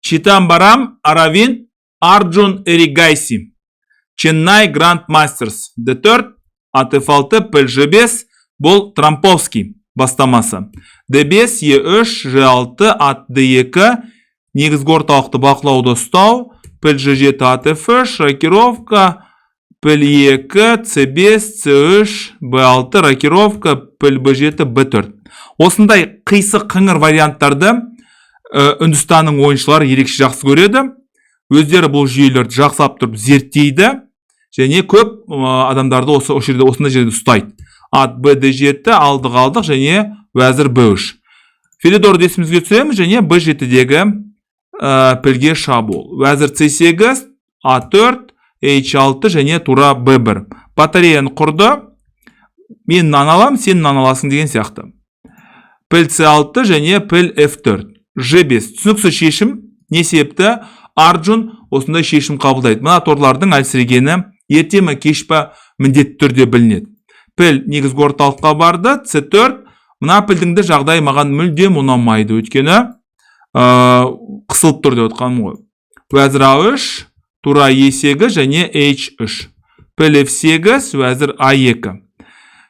Читамбарам Аравинд, Арджун Эригайси. Ченнай Гранд Мастерс. D4, ат F6, піл G5, бұл Тромповский бастамасы. D5, E3, G6, ат D2, негізгі орталықты бақылауда ұстау, піл G7, ат F3, рокировка, піл E2, C5, C3, B6, рокировка, піл B7, B4. Осындай қисық қыңыр варианттарды Үндістанның ойыншылары ерекше жақсы көреді. Өздері бұл жүйелерді жақсылап тұрып зерттейді және көп адамдарды осы жерде, осындай жерде ұстайды. Ат Б D7, алдық, алдық және уәзір B3. Филидор есімізге түсіреміз және B7-дегі пілге шабуыл. Уәзір C8, A4, H6 және тура B1. Батареяны құрды. Мен мынаны аламын, сен мынаны аласың деген сияқты. Піл C6 және піл F4. G5. Түсініксіз шешім. Не себепті Арджун осындай шешім қабылдайды? Мына торлардың әлсірегені ерте ме, кеш па, міндетті түрде білінеді. Піл негізгі орталыққа барды, C4. Мына пілдің де жағдайы маған мүлдем ұнамайды, өйткені қысылып тұр деп отқаным ғой. Уәзір A3, тура E8 және H3. Піл F8, уәзір A2.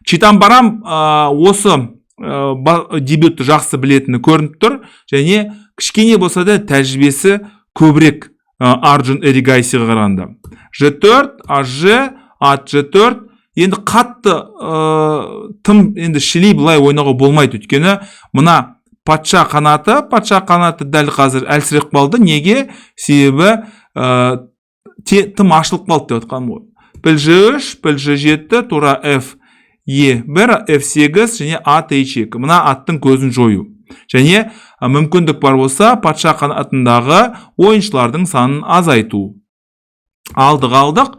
Читамбарам осы дебютті жақсы білетіні көрініп тұр және кішкене болса да тәжірибесі көбірек Арджун Эригайсиға қарағанда. G4, HG, ат G4. Енді қатты тым енді шіли былай ойнауға болмайды, өйткені мына патша қанаты дәл қазір әлсіреп қалды. Неге? Себебі тым ашылып қалды деп отқаным ғой. Піл G3, піл G7, тура F E1, F8 және ат H2. Мына аттың көзін жою және мүмкіндік бар болса, патша қанатындағы ойыншылардың санын азайту. Алдық, алдық,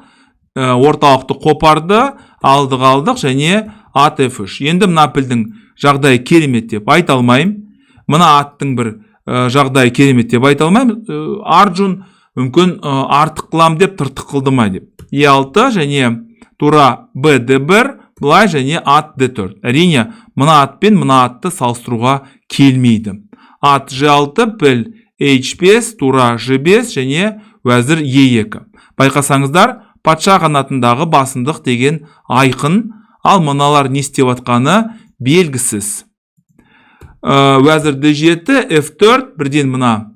орталықты қопарды, алдық, алдық және ат F3. Енді мына пілдің жағдайы керемет деп айта алмаймын, мына аттың бір жағдайы керемет деп айта алмаймын. Арджун мүмкін артық қылам деп тыртық қылды ма деп. E6 және тура Б D1 былай және ат D4. Әрине, мына ат пен мына атты салыстыруға келмейді. Ат G6, піл H5, тура G5 және уәзір E2. Байқасаңыздар, патша қанатындағы басымдық деген айқын, ал мыналар не істеп жатқаны белгісіз. Уәзір D7, F4, бірден мына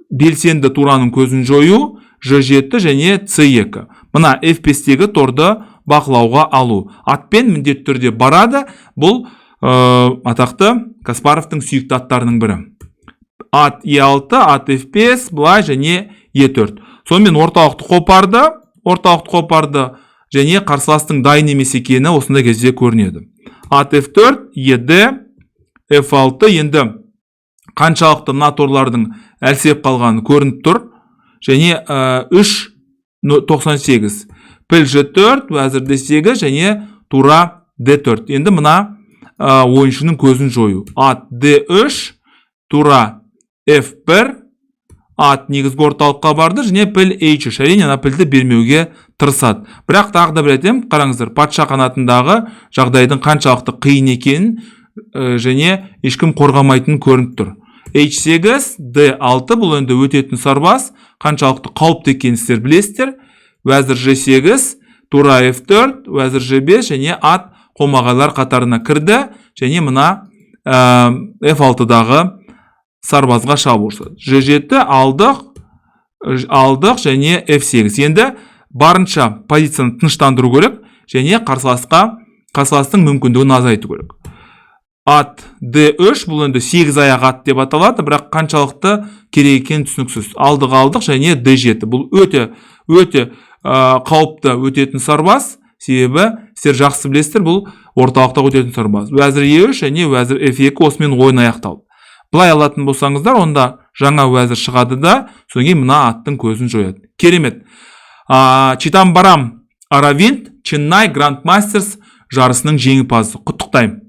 белсенді тураның көзін жою, G7 және C2. Мына F5-тегі торды бақылауға алу. Атпен міндетті түрде барады. Бұл атақты Каспаровтың сүйікті аттарының бірі. Ат E6, ат F5, былай және E4. Сонымен орталықты қопарды, орталықты қопарды және қарсыластың дайын емес екені осындай кезде көрінеді. Ат F4, ED, F6. Енді қаншалықты мына торлардың әлсіреп қалғаны көрініп тұр. Және 3.98. Піл G4, уәзір D8 және тура D4. Енді мына ойыншының көзін жою. Ат D3, тура F1, ат негізгі орталыққа барды және піл H3. Әрине, ана пілді бермеуге тырысады. Бірақ тағы да бір айтамын, қараңыздар, патша қанатындағы жағдайдың қаншалықты қиын екенін және ешкім қорғамайтынын көрініп тұр. H8, D6, бұл енді өтетін сарбаз, қаншалықты қауіпті екенін сіздер білесіздер. Уәзір G8, тура F4, уәзір G5 және ат қомағайлар қатарына кірді және мына F6-дағы сарбазға шабуыл жасады. G7, алдық, алдық және F8. Енді барынша позицияны тыныштандыру керек және қарсыластың мүмкіндігін азайту керек. Ат D3, бұл енді 8 аяқ ат деп аталады, бірақ қаншалықты керек екені түсініксіз. Алдық, алдық және D7. Бұл өте өте қауіпті өтетін сарбаз, себебі сіздер жақсы білесіздер, бұл орталықта өтетін сарбаз. Уәзір E3 және уәзір F2, осымен ойын аяқталды. Былай алатын болсаңыздар, онда жаңа уәзір шығады да, содан кейін мына аттың көзін жояды. Керемет. Читамбарам Аравинд, Ченнай Гранд Мастерс жарысының жеңімпазы. Құттықтаймын.